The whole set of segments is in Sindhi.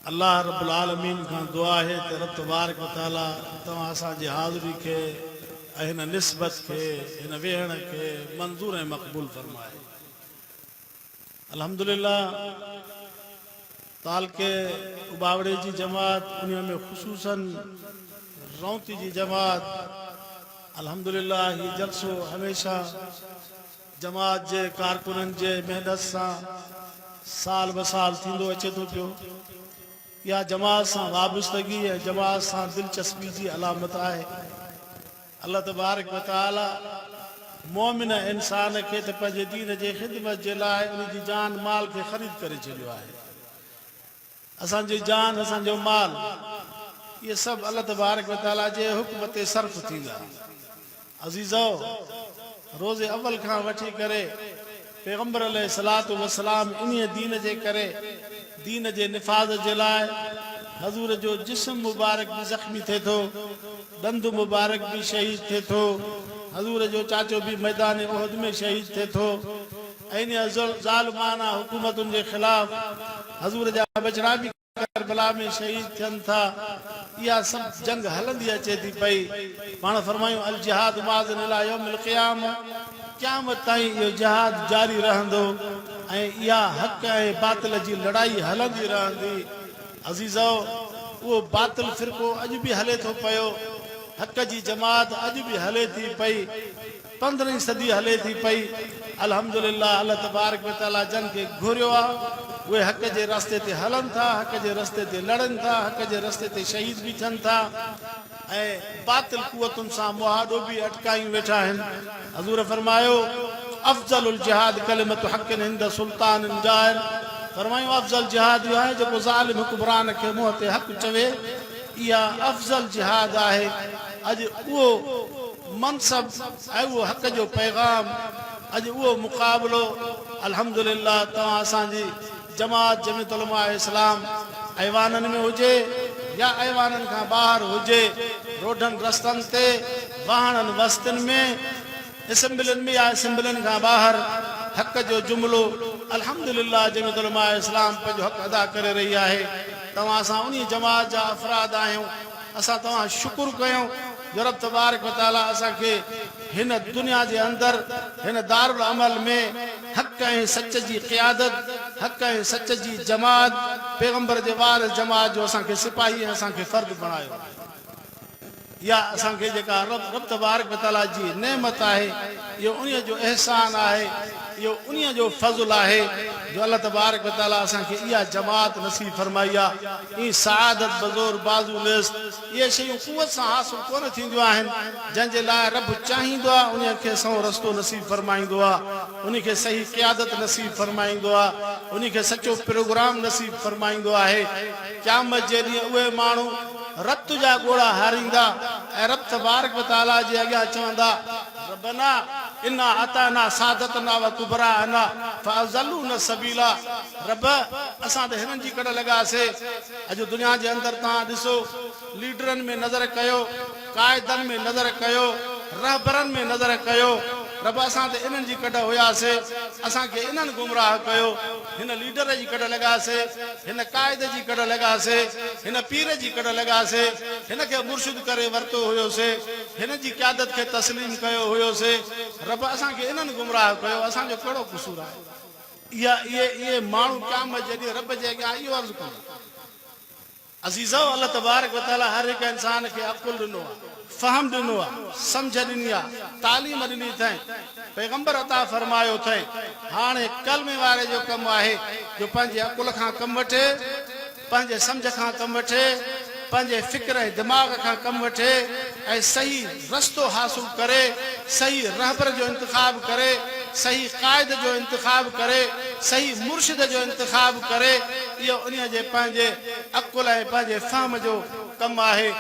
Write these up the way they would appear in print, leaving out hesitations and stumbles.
الله رب العالمين کان دعا آهي ته رب تبارڪ و تعالي توهان اسان جي حاضري کي ۽ هن نسبت کي، هن ويهڻ کي منظور ۽ مقبول فرمائي. الحمدلله تعلقي اٻاوڙي جي جماعت انهي ۾ خصوصا رونتي جي جماعت الحمدلله هي جلسو هميشه جماعت جي ڪارڪنن جي محنت سان سال به سال ٿيندو اچي ٿو پيو. اها جماعت سان وابستگي ۽ جماعت سان دلچسپي جي علامت آهي. الله تبارڪ و تعالي مؤمن انسان کي ته پنهنجي دين جي خدمت جي لاء ان جي جان مال کي خريد ڪري ڇڏيو آهي. اسان جي جان، اسان جو مال، اهي سڀ الله تبارڪ و تعاليٰ جي حڪم تي صرف ٿيندا. عزيزؤ! روز اول کان وٺي ڪري پيغمبر عليه الصلوة والسلام انهيء دين جي ڪري، دين جي نفاذ جي لاء حضور جو جسم مبارڪ به زخمي ٿئي ٿو، ڏند مبارڪ به شهيد ٿئي ٿو، حضور جو چاچو به ميدان احد ۾ شهيد ٿئي ٿو. انهيء ظالمانه حڪومتن جي خلاف حضور جا ٻچڙا به ڪربلا ۾ شهيد ٿين ٿا. اها سڀ جنگ هلندي اچي ٿي پئي. پاڻ فرمايون الجهاد ماض الي يوم القيامه قيامت تائين اهو جهاد جاري رهندو ۽ اها حق ۽ باطل جي لڙائي هلندي رهندي. عزيزؤ! اهو باطل فرقو اڄ به هلي ٿو پيو. حق جي جماعت اڄ به هلي ٿي پئي. پندرهين صدي هلي ٿي پئي. الحمدلله الله تبارڪ و تعالي جن کي گهريو آ اهي حق جي رستي تي هلن ٿا، حق جي رستي تي لڙن ٿا، حق جي رستي تي شهيد به ٿين ٿا ۽ باطل قوتن سان مهاڏو به اٽڪايون ويٺا آهن. حضور فرمايو، افضل الجهاد ڪلمة حق عند سلطان جائر فرمايون افضل جهاد اهو آهي جيڪو ظالم حڪمران کي منهن تي حق چوي اها افضل جهاد آهي. اڄ اهو منصب ۽ اهو حق جو پيغام، اڄ اهو مقابلو الحمدلله توهان اسان جي جماعت جمعيت علماء اسلام ايوانن ۾ هجي يا ايوانن کان ٻاهر هجي، روڊن رستن تي، واهڻن وستين ۾، اسيمبلين ۾ يا اسيمبلين کان ٻاهر حق جو جملو الحمدلله جمعيت علماء اسلام پنهنجو حق ادا ڪري رهي آهي. توهان اسان انهي جماعت جا افراد آهيون، اسان توهان شڪر ڪيون. جو رب تبارڪ و تعاليٰ اسان کي هن دنيا جي اندر هن دارالعمل ۾ حق ۽ سچ جي قيادت، حق ۽ سچ جي جماعت، پيغمبر جي وارث جماعت جو اسان کي سپاهي ۽ اسان کي فرد بڻايو آهي. اها اسان کي جيڪا رب تبارڪ و تعاليٰ جي نعمت آهي، اهو انهيء جو احسان آهي، اهو انهيء جو فضل آهي جو الله تبارڪ و تعاليٰ اسان کي اها جماعت نصيب فرمائي آهي. این سعادت بزور بازو نيست. اهي شيون قوت سان حاصل ڪونه ٿينديون آهن، جنهن جي لاء رب چاهيندو آهي انهيء کي سنئون رستو نصيب فرمائيندو آهي، انهي کي صحيح قيادت نصيب فرمائيندو آهي، انهي کي سچو پروگرام نصيب فرمائيندو آهي. قيامت جي ڏينهن اهي ماڻهو رت جا ڳوڙها هاريندا ۽ رب تبارڪ و تعاليٰ جي اڳيان چوندا، ربنا انا اطعنا سادتنا وڪبراءنا فاضلونا السبيلا رب اسان ته هنن جي ڪڍ لڳاسي، اڄ دنيا جي اندر توهان ڏسو ليڊرن ۾ نظر ڪيو، قائدن ۾ نظر ڪيو، رهبرن ۾ نظر ڪيو، رب اسان ته انهن جي ڪڍ هياسي، اسان کي انهن گمراهه ڪيو، هن ليڊر جي ڪڍ لڳاسي، هن قائد جي ڪڍ لڳاسي، هن پير جي ڪڍ لڳاسي، هن کي مرشد ڪري ورتو هيوسي، هن جي قيادت کي تسليم ڪيو هيوسي، رب اسان کي انهن گمراهه ڪيو، اسان جو ڪهڙو قصور آهي؟ اها اهي اهي ماڻهو قيامت جي ڏينهن رب جي اڳيان اهو عرض ڪندا. عزيزؤ! الله تبارڪ و تعاليٰ هر هڪ انسان کي عقل ڏنو آهي، فهم ڏنو آهي، سمجهه ڏني آهي، تعليم ڏني اٿئين، پيغمبر عطا فرمايو اٿئين، هاڻي ڪلمي واري جو ڪم آهي جو پنهنجي عقل کان ڪم وٺي، پنهنجي سمجهه کان ڪم وٺي، پنهنجي فڪر ۽ دماغ کان ڪم وٺي ۽ صحيح رستو حاصل ڪري، صحيح رهبر جو انتخاب ڪري، صحيح قائد جو انتخاب ڪري، صحيح مرشد جو انتخاب ڪري، اهو انهيء جي پنهنجي عقل ۽ پنهنجي فهم جو ڪم آهي.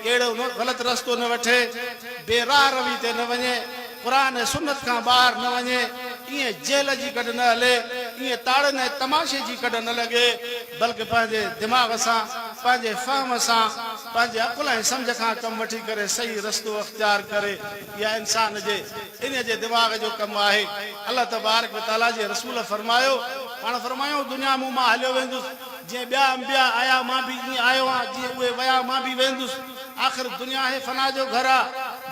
اهڙو غلط رستو نه وٺي، بي راهه روي تي نه وڃي، قرآن ۽ سنت کان ٻاهر نه وڃي، ائين جهل جي ڪڍ نه هلي، ائين تاڙين ۽ تماشي جي ڪڍ نه لڳي، بلڪ پنهنجي دماغ سان، پنهنجي فهم سان، پنهنجي عقل ۽ سمجهه کان ڪم وٺي ڪري صحيح رستو اختيار ڪري. اها انسان جي انهيء جي دماغ جو ڪم آهي. الله تبارڪ و تعاليٰ جي رسول فرمايو، پاڻ فرمايائون، دنيا مون مان هليو ويندس. جيئن ٻيا انبياء آيا مان به ائين آيو آهيان، جيئن اهي ويا مان به ويندس. آخر دنيا هي فنا جو گهر آ،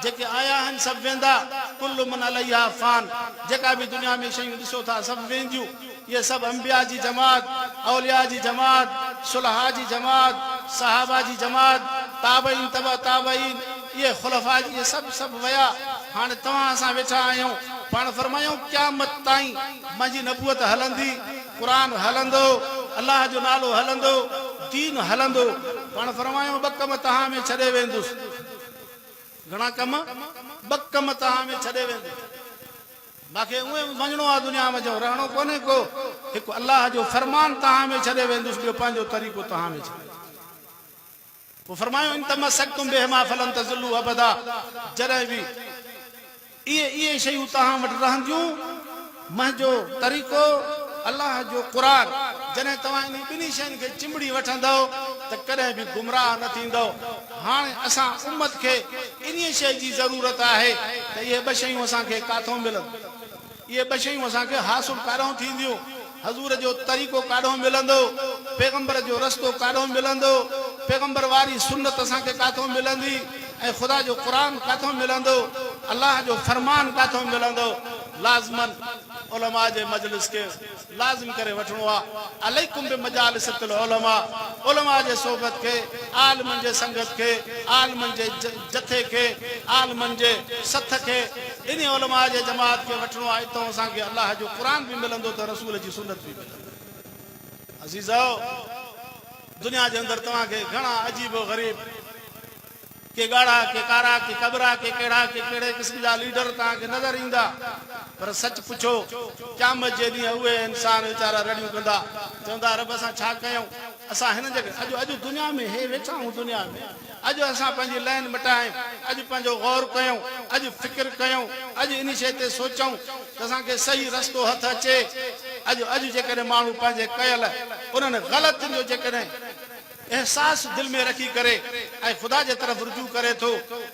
جيڪي آيا آهن سڀ ويندا، ڪل من عليها فان، جيڪا به دنيا ۾ شيون ڏسو ٿا سڀ وينديون. اهي سڀ انبياء جي جماعت، اولياء جي جماعت، صلحاء جي جماعت، صحابه جي جماعت، تابعين تبع تابعين، اهي خلفاء جي اهي سڀ سڀ ويا، هاڻي توهان اسان ويٺا آهيون. پاڻ فرمايائون قيامت تائين منهنجي نبوت هلندي، قرآن هلندو، الله جو نالو هلندو، دين هلندو. پاڻ فرمايائون ٻه ڪم توهان ۾ ڇڏي ويندس. گهڻا ڪم؟ ٻه ڪم توهان ۾ ڇڏي ويندس. مان کي اونئين به وڃڻو آ دنيا منجهئون رهڻو ڪونهي ڪو، هڪ الله جو فرمان توهان ۾ ڇڏي ويندس ٻيو پنهنجو طريقو توهان ۾ ڇڏي ويندس. پوء فرمايو ان تمسڪتم بهما فلن تضلوا ابدا جڏهن به اهي اهي شيون توهان وٽ رهنديون منهنجو طريقو، الله جو قرآن، جڏهن توهان انهي ٻنهي شين کي چنبڙي وٺندؤ ته ڪڏهن به گمراهه نه ٿيندؤ. هاڻي اسان امت کي انهيء شيء جي ضرورت آهي ته اهي ٻه شيون اسان کي ڪاٿئون ملن؟ اهي ٻه شيون اسان کي حاصل ڪاڏانهن ٿينديون؟ حضور جو طريقو ڪاڏانهن ملندو؟ پيغمبر جو رستو ڪاڏانهن ملندو؟ پيغمبر واري سنت اسان کي ڪاٿئون ملندي؟ ۽ خدا جو قرآن ڪاٿئون ملندو؟ الله جو فرمان ڪاٿئون ملندو؟ لازماً علماء جي مجلس کي لازم ڪري وٺڻو آ، عليڪم بمجالسة العلماء، علماء جي صحبت کي، عالمن جي سنگت کي، عالمن جي جٿي کي، عالمن جي سٿ کي، انهي علماء جي جماعت کي وٺڻو آ، اتئون اسان کي الله جو قرآن به ملندو ته رسول جي سنت به ملندي. عزيزؤ! دنيا جي اندر توهان کي گهڻا عجيب و غريب. ڪي ڳاڙها، ڪي ڪارا، ڪي ڪٻرا، ڪي ڪهڙا، ڪي ڪهڙي قسم جا ليڊر توهان کي نظر ايندا، پر سچ پڇو قيامت جي ڏينهن اهي انسان ويچارا رڙيون ڪندا، چوندا رب اسان ڇا ڪيون، اسان هنن جي اڄ اڄ دنيا ۾ هي ويٺا آهيون دنيا ۾، اڄ اسان پنهنجي لائين مٽايون، اڄ پنهنجو غور ڪيون، اڄ فڪر ڪيون، اڄ انهي شيء تي سوچون ته اسان کي صحيح رستو هٿ اچي، اڄ اڄ جيڪڏهن ماڻهو پنهنجي ڪيل انهن غلطين جو جيڪڏهن. احساس دل ۾ رکي ڪري ۽ خدا جي طرف رجوع ڪري ٿو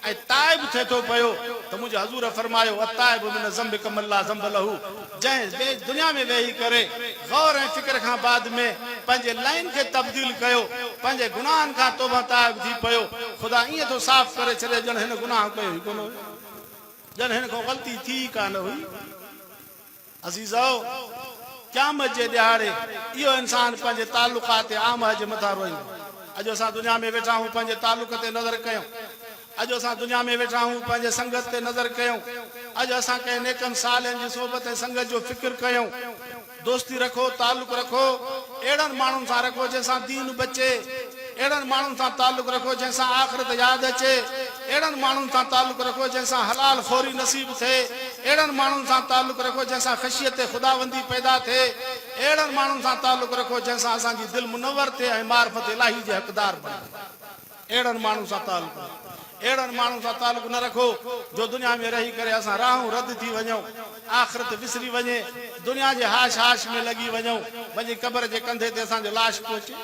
۽ تائب ٿئي ٿو پيو ته منهنجي حضور فرمايو التائب من الذنب ڪمن لا ذنب له جنهن به دنيا ۾ ويهي ڪري غور ۽ فڪر کان بعد ۾ پنهنجي لائين کي تبديل ڪيو پنهنجي گناهن کان توبه تائب ٿي پيو خدا ائين ٿو صاف ڪري ڇڏي ڄڻ هن گناهه ڪيو ئي ڪونه هيو ڄڻ هن کان غلطي ٿي ئي ڪانه هئي. عزيزؤ! قيامت جي ڏهاڙي اهو انسان پنهنجي تعلقات عامه جي مٿان روئيندو. اڄ اسان دنيا ۾ ويٺا آهيون پنهنجي تعلق تي نظر ڪيون. اڄ اسان دنيا ۾ ويٺا آهيون پنهنجي سنگت تي نظر ڪيون. اڄ اسان ڪنهن نيڪن صالحن جي صحبت ۽ سنگت جو فڪر ڪيون. دوستي رکو، تعلق رکو، اهڙن ماڻهن سان رکو جنهن سان دين بچي، اهڙن ماڻهن سان تعلق رکو جنهن سان آخرت ياد اچي، اهڙن ماڻهن سان تعلق رکو جنهن سان حلال خوري نصيب ٿئي، اهڙن ماڻهن سان تعلق رکو جنهن سان خشيت خداوندي پيدا ٿئي، اهڙن ماڻهن سان تعلق رکو جنهن سان اسان جي دل منور ٿئي ۽ معرفت الاهي جي حقدار بڻجي. اهڙن ماڻهن سان تعلق رکو. اهڙن ماڻهن سان تعلق نه رکو جو دنيا ۾ رهي ڪري اسان راهون رد ٿي وڃون، آخرت وسري وڃي، دنيا جي هاش هاش ۾ لڳي وڃون، وڃي قبر جي ڪنڌي تي اسان جو لاش پهچي.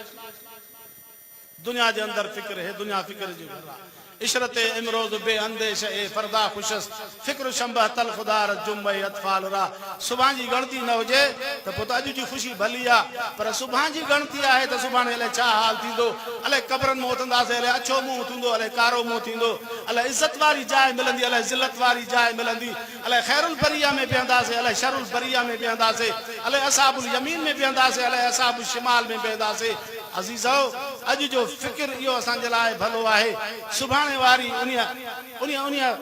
دنيا جي اندر فڪر هي دنيا فڪر جي گهر آ. عشرت امروز بي انديشه اي فردا خوش است فڪر شنبه تلخ دارد جمعه اطفال را سڀان جي ڳڻتي نه هجي ته پوء ته اڄ جي خوشي ڀلي آ پر سڀان جي ڳڻتي آهي ته سڀاڻي الائي ڇا حال ٿيندو الائي قبرن مان اٿنداسين الائي اڇو منهن ٿيندو الائي ڪارو منهن ٿيندو الائي عزت واري جاء ملندي الائي ذلت واري جاء ملندي الائي خير البريه ۾ بيهنداسين الائي شر البريه ۾ بيهنداسين الائي اصحاب اليمين ۾ بيهنداسين الائي اصحاب الشمال ۾ بيهنداسين عزيزؤ! اڄ جو فڪر اهو اسان جي لاء ڀلو آهي، سڀاڻي واري انهيء انهيء انهيء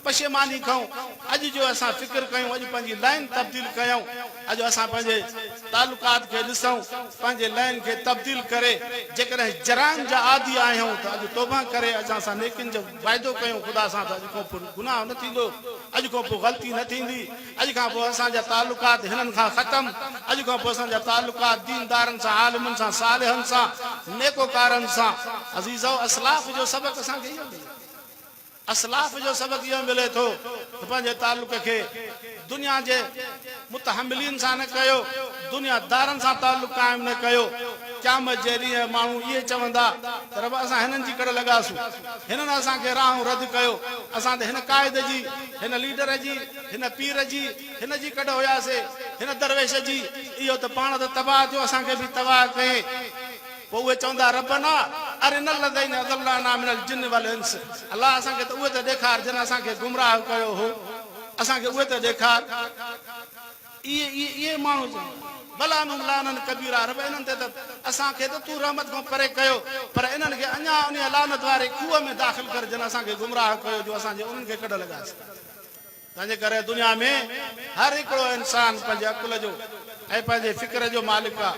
پشيماني کئون اڄ جو اسان فڪر ڪيون، اڄ پنهنجي لائين تبديل ڪيون، اڄ اسان پنهنجي تعلقات کي ڏسون، پنهنجي لائين کي تبديل ڪري جيڪڏهن جرائم جا عادي آهيون ته اڄ توبه ڪري اڄ اسان نيڪين جو وعدو ڪيون خدا سان ته اڄ کان پوء گناهه نه ٿيندو، اڄ کان پوء غلطي نه ٿيندي. اڄ کان پوء اسان جا تعلقات هنن کان ختم، اڄ کان پوء اسان جا تعلقات ديندارن سان، عالمن سان، صالحن سان، نيڪوڪارن سان. عزيزؤ! اسلاف جو سبق اسان کي اهو ملي ٿو. اسلاف جو سبق اهو ملي ٿو ته پنهنجي تعلق کي دنيا جي متحملين سان نه ڪيو، دنيا دارن سان تعلق قائم نه ڪيو. قيامت جي ڏينهن ماڻهو اهي چوندا ته رب اسان هنن جي ڪڙ لڳاسون، هنن اسان کي راهون رد ڪيو، اسان ته هن قائد جي، هن ليڊر جي، هن پير جي، هن جي ڪڍ هياسي، هن درويش جي، اهو ته پاڻ ته تباهه ٿيو اسان کي به تباهه ڪيائين. پوء اهي چوندا ربنا ارنا الذين اضلانا من الجن والانس الله اسان کي ته اهي ته ڏيکار جن اسان کي گمراهه ڪيو هو، اسان کي اهي ته ڏيکار. اهي اهي اهي ماڻهو چوندا ولعنهم لعنا ڪبيرا رب انهن تي ته اسان کي ته تون رحمت کان پري ڪيو پر انهن کي اڃا انهيء لعنت واري کوهه ۾ داخل ڪر جن اسان کي گمراهه ڪيو جو اسان جي انهن کي ڪڍ لڳاسين. تنهنجي ڪري دنيا ۾ هر هڪڙو انسان پنهنجي عقل جو ۽ پنهنجي فڪر جو مالڪ آ.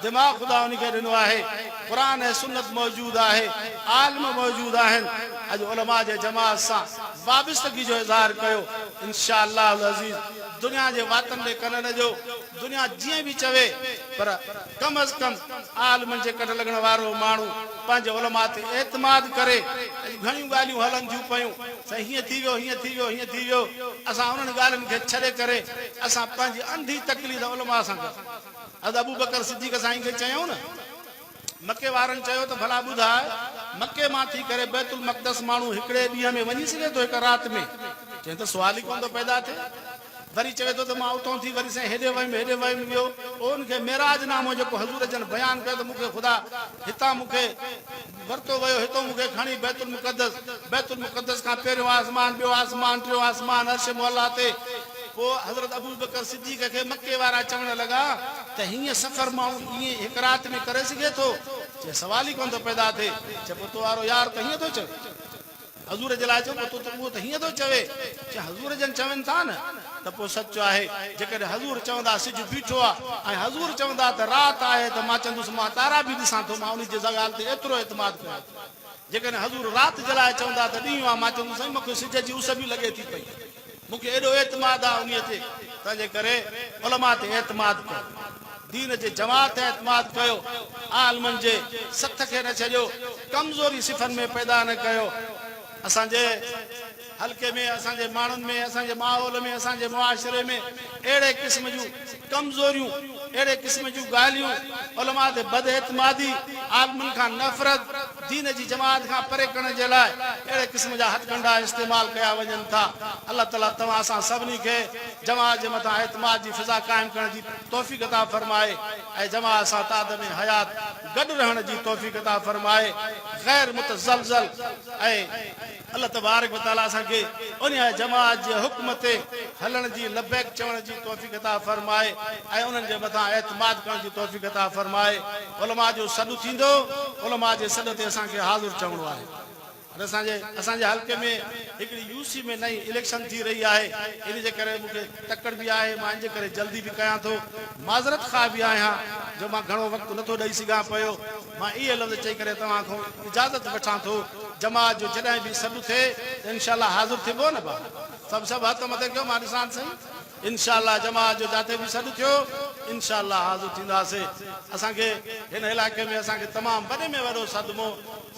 دماغ خدا ان کي ڏنو آهي. قرآن ۽ سنت موجود آهي. عالم موجود آهن. اڄ علماء جي جماعت سان وابستگي جو اظهار ڪيو. انشاء الله العزيز دنيا جي واتن ڏي ڪن نه ڏيو. دنيا جيئن به چوي پر ڪم از ڪم عالمن جي ڪڍ لڳڻ وارو ماڻهو پنهنجي علماء تي اعتماد ڪري. اڄ گهڻيون ڳالهيون هلن ٿيون پيون سائين هيئن ٿي ويو هيئن ٿي ويو هيئن ٿي ويو اسان انهن ڳالهين کي ڇڏي ڪري اسان پنهنجي انڌي تقليد علماء سان ڪريون. حضرت ابوبڪر صديق سائين کي چيائون نه مڪي وارن چيو ته ڀلا ٻڌاء مڪي مان ٿي ڪري بيت المقدس ماڻهو هڪڙي ڏينهن ۾ وڃي سگهي ٿو هڪ رات ۾؟ چيائين ته سوال ئي ڪونه ٿو پيدا ٿئي. وري چوي ٿو ته مان اتان ٿي وري سائين هيڏي ويم هيڏي ويم ويو پوء ان کي معراج نامو جيڪو حضور جن بيان ڪيو ته مون کي خدا هتان مون کي ورتو ويو هتون مون کي کڻي بيت المقدس بيت المقدس کان پهريون آسمان ٻيو آسمان ٽيون آسمان عرش معليٰ تي پوء حضرت ابوبڪر صديق کي مڪي وارا چوڻ لڳا ته هيئن سفر ماڻهو ائين هڪ رات ۾ ڪري سگهي ٿو؟ چي سوال ئي ڪونه ٿو پيدا ٿئي چي پوء تو وارو يار ته هيئن ٿو چوي. حضور جي لاء چيو، پوء تو ته اهو ته هيئن ٿو چوي، چي حضور جن چون ٿا نه ته پوء سچ آهي، جيڪڏهن حضور چوندا سج بيٺو آ ۽ حضور چوندا ته رات آهي ته مان چوندس مان تارا به ڏسان ٿو مان انهي جي ڳالهه تي ايترو اعتماد ڪيان ٿو. جيڪڏهن حضور رات جي لاء چوندا ته ڏينهن آ مان چوندس سائين مون کي سج جي اس به لڳي ٿي پئي مون کي ايڏو اعتماد آ انهي تي، تنهنجي ڪري علماء تي اعتماد ڪيو. دين جي جماعت تي اعتماد ڪيو، عالمن جي سٿ کي نه ڇڏيو، ڪمزوري صفن ۾ پيدا نه ڪيو. اسان جي حلقي ۾، اسان جي ماڻهن ۾، اسان جي ماحول ۾، اسان جي معاشري ۾ اهڙي قسم جون ڪمزوريون، اهڙي قسم جون ڳالهيون، علماء تي بداعتمادي، عالمن کان نفرت، دين جي جماعت کان پري ڪرڻ جي لاء اهڙي قسم جا هٿڪنڊا استعمال ڪيا وڃن ٿا. الله تعالي توهان اسان سڀني کي جماعت جي مٿان اعتماد جي فضا قائم ڪرڻ جي توفيق عطا فرمائي ۽ جماعت سان تادم حيات گڏ رهڻ جي توفيق عطا فرمائي غير متزلزل ۽ الله تبارڪ و تعالي اسان کي انهيء جماعت جي حڪم تي هلڻ جي لبيڪ چوڻ جي توفيق عطا فرمائي ۽ انهن جي مٿان اعتماد ڪرڻ جي توفيق عطا فرمائي علماء جو سڏ ٿيندو علماء جي سڏ تي اسان کي حاضر چوڻو آهي. هاڻي اسان جي اسان جي حلقي ۾ هڪڙي يو سي ۾ نئين اليڪشن ٿي رهي آهي ان جي ڪري مون کي تڪڙ به آهي مان ان جي ڪري جلدي به ڪيان ٿو معذرت خواه به آهيان جو مان گهڻو وقت نٿو ڏئي سگهان پيو مان اهي لفظ چئي ڪري توهان کان اجازت وٺان ٿو جماعت جو جڏهن به سڏ ٿئي ته انشاء الله حاضر ٿيبو نه ڀاء سڀ سڀ هٿ مٿي ڪيو مان ڏسان ته سهي. انشاء الله جماعت جو جاتي به سڏ ٿيو انشاء الله حاضر ٿينداسي اسان کي هن علائقي ۾ اسان کي تمام وڏي ۾ وڏو صدمو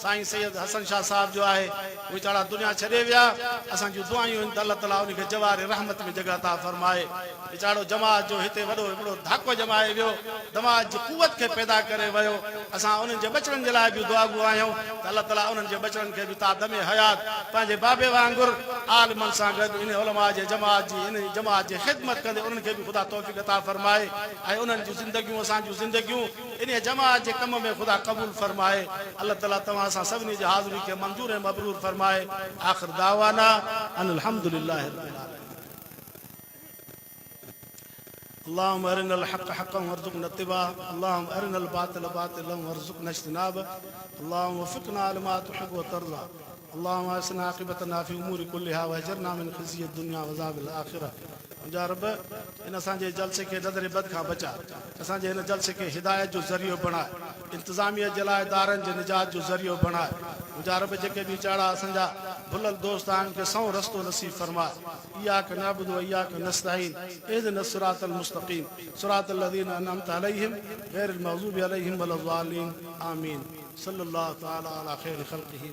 سائين سيد حسن شاهه صاحب جو آهي ويچارا دنيا ڇڏي ويا اسان جون دعايون آهن ته الله تعالي ان کي جوار رحمت ۾ جڳهه عطا فرمائي ويچارو جماعت جو هتي وڏو هڪڙو ڌاڪو ڄمائي ويو جماعت جي قوت کي پيدا ڪري ويو اسان انهن جي ٻچڙن جي لاء به دعاگو آهيون ته الله تعالي انهن جي ٻچڙن کي به تا دم حيات پنهنجي بابي وانگر عالمن سان گڏ انهي علماء جي جماعت جي انهي جماعت جي خدمت ڪندي انهن کي به خدا توفيق عطا فرمائي ۽ انهن جون زندگيون اسان جون زندگيون انهي جماعت جي ڪم ۾ خدا قبول فرمائي الله تعالي توهان اسان سڀني جي حاضري کي منظور ۽ مبرور فرمائي آخر دعوانا ان الحمد لله رب العالمين. اللهم ارنا الحق حقا وارزقنا اتباعه اللهم ارنا الباطل باطلا وارزقنا اجتنابه اللهم وفقنا لما تحب وترضى اللهم احسن عاقبتنا في امور كلها واجرنا من خزي الدنيا وعذاب الاخره منهنجا رب ان اسان جي جلسي کي نظر بد کان بچاء اسان جي هن جلسي کي هدايت جو ذريعو بڻاء انتظاميه جي لاء ادارن جي نجات جو ذريعو بڻاء منهنجا رب جيڪي به ويچارا اسان جا ڀلل دوست آهن کي سنئون رستو نصيب فرماء اياک نعبد و اياک نستعين اهدنا الصراط المستقيم صراط الذين انعمت عليهم غير المغضوب عليهم ولا الضالين آمين صلي الله تعالي علي خير خلقه.